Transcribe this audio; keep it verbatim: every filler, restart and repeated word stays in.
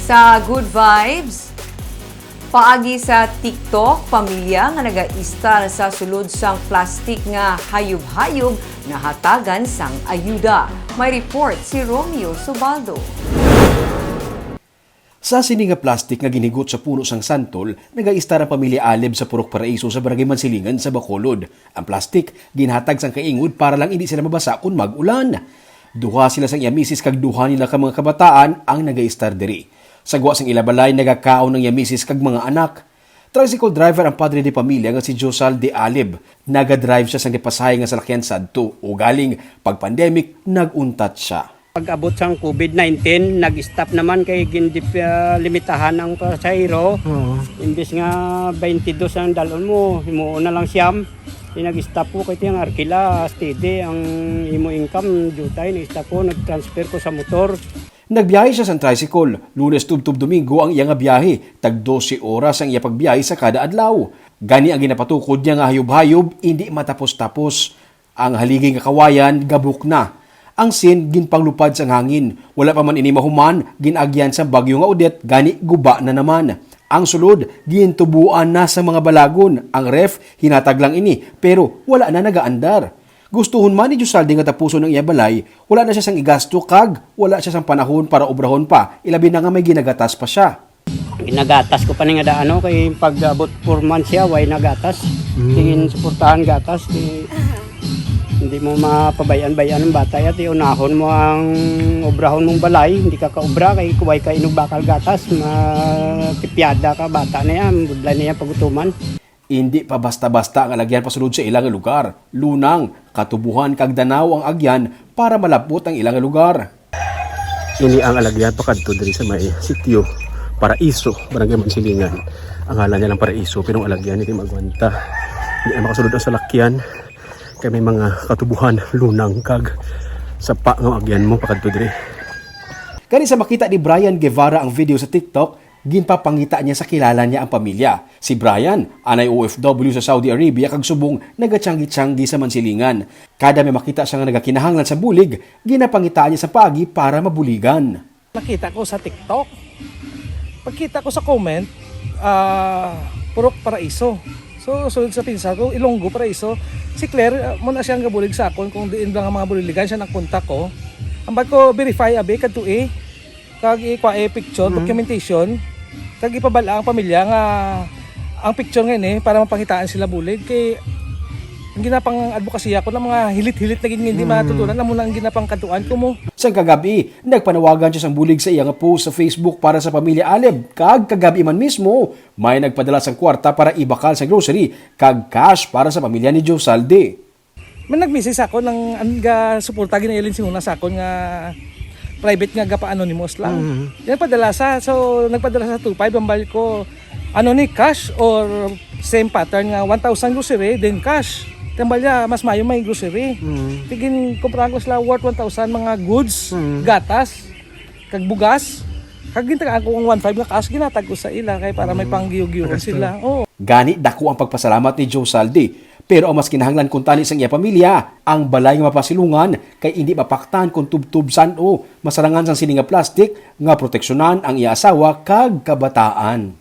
Sa Good Vibes, paagi sa TikTok, pamilya nga nagaistar sa sulod sang plastik nga hayub-hayub nahatagan sang ayuda. May report si Romeo Subaldo. Sa sini nga plastik nga ginhigot sa puno sang santol, nagaistar ang pamilya Alib sa Purok Paraiso sa Barangay Mansilingan sa Bacolod. Ang plastik ginhatag sang kaingod para lang hindi sila mabasa kon mag-ulan. Duha sila sang iya misis kag duha nila ka mga kabataan ang nagaistar diri. Sa gwa sang ila balay, nagakaon ang iya misis kag mga anak. Tricycle driver ang padre de pamilya nga si Josal de Alib. Nagadrive siya sang gipasahay nga salakyan sadto, ugaling pag-pandemic, nag-untat siya. Pag-abot sang COVID nineteen, nag-stop naman kay gin-, ah, limitahan ang pasahero. Oo. Imbes nga twenty-two ang dalon mo, himuon na lang siyam. Di nag-stop ko kay tiyang arkila, steady ang imo income, jutay, nag-stop ko, nag-transfer ko sa motor. Nagbiyahe siya sa tricycle, Lunes tubtob Domingo ang iya nga biyahe, tag dose oras ang iya pagbiyahe sa kada adlaw. Gani ang ginapatukod niya nga hayub-hayub, indi matapos-tapos. Ang haligi nga kawayan gabok na. Ang sin ginpanglupad sang hangin. Wala pa man ini mahuman, gin-agyan sang bagyo nga Odette, gani guba na naman. Ang sulod gintubuan na sa mga balagon. Ang ref, hinatag lang ini, pero wala na nagaandar. Gustuhon man ni Josaldi nga tapuson ang iya balay, wala na siya sang igasto kag wala siya sang panahon para obrahon pa, ilabi na nga may ginagatas pa siya. Ginagatas ko pa ni nga da, ano, kay pag-abot four months siya, way nagatas. Mm. Tingin suportahan gatas, di, hindi mo mapabayaan-bayaan ang bata ya, di unahon mo ang obrahon mong balay, hindi ka kaobra, kay kuway ka inog bakal gatas, matipyada ka, bata na yan, budlay na yan pagutuman. Indi pa basta-basta ang alagyan pasulod sa ila nga lugar. Lunang, katubuhan kag danaw ang agyan para malapot ang ila nga lugar. Ini ang alagyan pakadto diri sa may sitio Paraiso, Barangay Mansilingan. Ang ngalan niya lang Paraiso, pero ang alagyan hindi magwanta. Hindi na makasulod ang salakyan kay may mga katubuhan, lunang kag sapa nga agyan mo pakadto diri. Kani sa makita ni Brian Guevara ang video sa TikTok, ginpapangita niya sa kilala niya ang pamilya. Si Brian, anay O F W sa Saudi Arabia kag subong nagatiyanggi-tiyanggi sa Mansilingan. Kada may makita siya nga nagakinahanglan sa bulig, ginapangitaan niya sa paagi para mabuligan. Nakita ko sa TikTok. Pagkita ko sa comment, ah, Purok Paraiso. So, sulod sa pinsan ko, Ilonggo, Paraiso. Si Claire, ah, mo na siyang gabulig sa akon kung diin lang ang mga buligan siya nagpunta ko. Ambag ko, verify, abi, kadto eh. Kag ikuha eh, picture, Mhm. documentation. Kag ipabala ang pamilya nga ang picture nga ini para mapangitaan sila bulig. Kay ang ginapang advokasya ko ng mga hilit-hilit na gid nga hindi Mhm. matutunan, amo na ang ginapang kaduan ko mo. Sang kagabi, nagpanawagan siya sang bulig sa iya nga post sa Facebook para sa pamilya Alib. Kag kagabi man mismo, may nagpadala sang kwarta para ibakal sa grocery kag cash para sa pamilya ni Josaldi. May nag-message sa ako ng, ang ga-suporta ginailin si Muna sa akon nga private nga gapa-anonymous lang. Mhm. Yan padala sa, so nagpadala sa two five ang bayad ko, ano ni, cash or same pattern nga one thousand grocery, then cash. Tambal niya, mas mayo may grocery. Mhm. Tigin, kumprahan ko sila worth one thousand mga goods, Mhm. gatas, kag bugas. Kag gintagaan ko ang one five nga cash, ginatag ko sa ila kay para may Mm. panggiyo-giyo Pagasto. sila. Oo. Gani, dako ang pagpasalamat ni Josaldi. Pero ang mas kinahanglan kuntani sang iya pamilya, ang balay nga mapasilungan kay indi mapaktan kon tubtob san-o masarangan sang sini nga plastik nga proteksyonan ang iya asawa kag kabataan.